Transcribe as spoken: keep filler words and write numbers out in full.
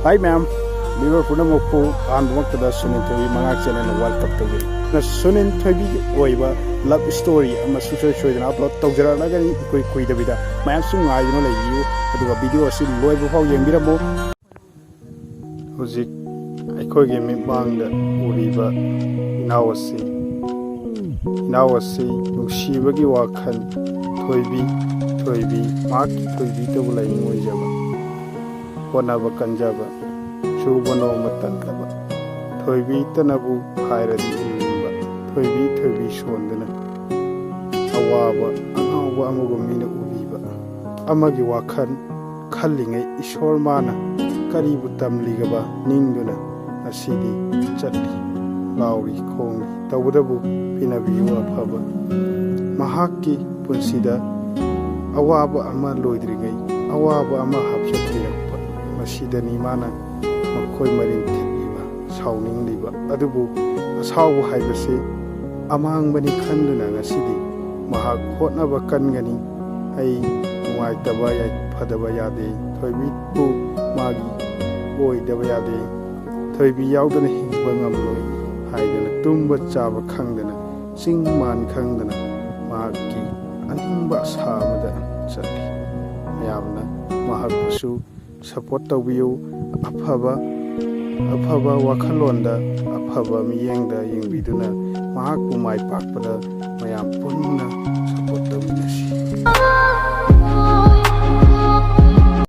Hi ꯃꯌꯥꯝ, viewer ꯄꯨꯝꯅꯃꯛꯄꯨ ꯑꯍꯥꯟꯕꯃꯛꯇꯗ ꯁꯨꯅꯤꯜ ꯊꯣꯏꯕꯤ ꯃꯉꯥ channelꯅ welcome ꯇꯧꯖꯔꯤ꯫ ꯁꯨꯅꯤꯜ ꯊꯣꯏꯕꯤꯒꯤ ꯑꯣꯏꯕ love story ꯑꯃ ꯁꯨꯡꯁꯣꯏ ꯁꯣꯏꯗꯅ upload ꯇꯧꯖꯔꯛꯂꯒꯅꯤ꯫ ꯏꯀꯨꯏ ꯀꯨꯏꯗꯕꯤꯗ ꯃꯌꯥꯝꯁꯨ ꯉꯥꯏꯗꯨꯅ ꯂꯩꯕꯤꯌꯨ, ꯑꯗꯨꯒ video ꯑꯁꯤ ꯂꯣꯏꯕ ꯐꯥꯎ ꯌꯦꯡꯕꯤꯔꯝꯃꯨ꯫ ꯍꯧꯖꯤꯛ ꯑꯩꯈꯣꯏꯒꯤ ꯃꯤꯠꯃꯥꯡꯗ ꯎꯔꯤꯕ ꯏꯅꯥꯎ ꯑꯁꯤ, ꯏꯅꯥꯎ ꯑꯁꯤ ꯅꯨꯡꯁꯤꯕꯒꯤ ꯋꯥꯈꯜ, ꯊꯣꯏꯕꯤ, ꯊꯣꯏꯕꯤ, ꯃꯍꯥꯛꯀꯤ ꯊꯣꯏꯕꯤꯇꯕꯨ ꯂꯥꯏꯅꯤꯡ ꯑꯣꯏꯖꯕ, ꯍꯣꯠꯅꯕ ꯀꯟꯖꯕ, ꯁꯨꯕ ꯅꯣꯝꯕ ꯇꯟꯗꯕ, ꯊꯣꯏꯕꯤꯇꯅꯕꯨ ꯍꯥꯏꯔꯗꯤ ꯏꯟꯅꯤꯡꯕ, ꯊꯣꯏꯕꯤ, ꯊꯣꯏꯕꯤ ꯁꯣꯟꯗꯨꯅ ꯑꯋꯥꯕ ꯑꯉꯥꯎꯕ ꯑꯃꯒꯨꯝ ꯃꯤꯅ ꯎꯕꯤꯕ, ꯑꯃꯒꯤ ꯋꯥꯈꯜ ꯈꯜꯂꯤꯉꯩ ꯏꯁꯣꯔ ꯃꯥꯅ ꯀꯔꯤꯕꯨ ꯇꯝꯂꯤꯒꯕ ꯅꯤꯡꯗꯨꯅ ꯉꯁꯤꯗꯤ ꯆꯠꯂꯤ, ꯂꯥꯎꯔꯤ, ꯈꯣꯡꯂꯤ꯫ ꯇꯧꯕꯇꯕꯨ ꯄꯤꯅꯕꯤꯌꯨ ꯑꯐꯕ꯫ ꯃꯍꯥꯛꯀꯤ ꯄꯨꯟꯁꯤꯗ ꯑꯋꯥꯕ ꯑꯃ ꯂꯣꯏꯗ꯭ꯔꯤꯉꯩ ꯑꯋꯥꯕ ꯑꯃ ꯍꯥꯞꯆꯤꯟꯕꯤꯔꯛꯄ, ꯃꯁꯤꯗꯅꯤ ꯃꯥꯅ ꯃꯈꯣꯏ ꯃꯔꯤꯟ ꯊꯤꯠꯂꯤꯕ, ꯁꯥꯎꯅꯤꯡꯂꯤꯕ꯫ ꯑꯗꯨꯕꯨ ꯑꯁꯥꯎꯕ ꯍꯥꯏꯕꯁꯤ ꯑꯃꯥꯡꯕꯅꯤ ꯈꯟꯗꯨꯅ ꯉꯁꯤꯗꯤ ꯃꯍꯥꯛ ꯍꯣꯠꯅꯕ ꯀꯟꯒꯅꯤ꯫ ꯑꯩ ꯅꯨꯡꯉꯥꯏꯇꯕ ꯌꯥꯏꯐꯗꯕ ꯌꯥꯗꯦ, ꯊꯣꯏꯕꯤꯕꯨ ꯃꯥꯒꯤ ꯑꯣꯏꯗꯕ ꯌꯥꯗꯦ, ꯊꯣꯏꯕꯤ ꯌꯥꯎꯗꯅ ꯍꯤꯡꯕ ꯉꯝꯂꯣꯏ ꯍꯥꯏꯗꯨꯅ ꯇꯨꯝꯕ ꯆꯥꯕ ꯈꯪꯗꯅ, ꯆꯤꯡ ꯃꯥꯟ ꯈꯪꯗꯅ ꯃꯍꯥꯛꯀꯤ ꯑꯅꯤꯡꯕ ꯑꯁꯥ ꯑꯃꯗ ꯆꯠꯂꯤ꯫ ꯃꯌꯥꯝꯅ ꯃꯍꯥꯛꯄꯨꯁꯨ support ꯇꯧꯕꯤꯌꯨ꯫ ꯑꯐꯕ, ꯑꯐꯕ ꯋꯥꯈꯜꯂꯣꯟꯗ, ꯑꯐꯕ ꯃꯤꯠꯌꯦꯡꯗ ꯌꯦꯡꯕꯤꯗꯨꯅ ꯃꯍꯥꯛꯄꯨ ꯃꯥꯏ ꯄꯥꯛꯄꯗ ꯃꯌꯥꯝ ꯄꯨꯟꯅ support ꯇꯧꯃꯤꯟꯅꯁꯤ꯫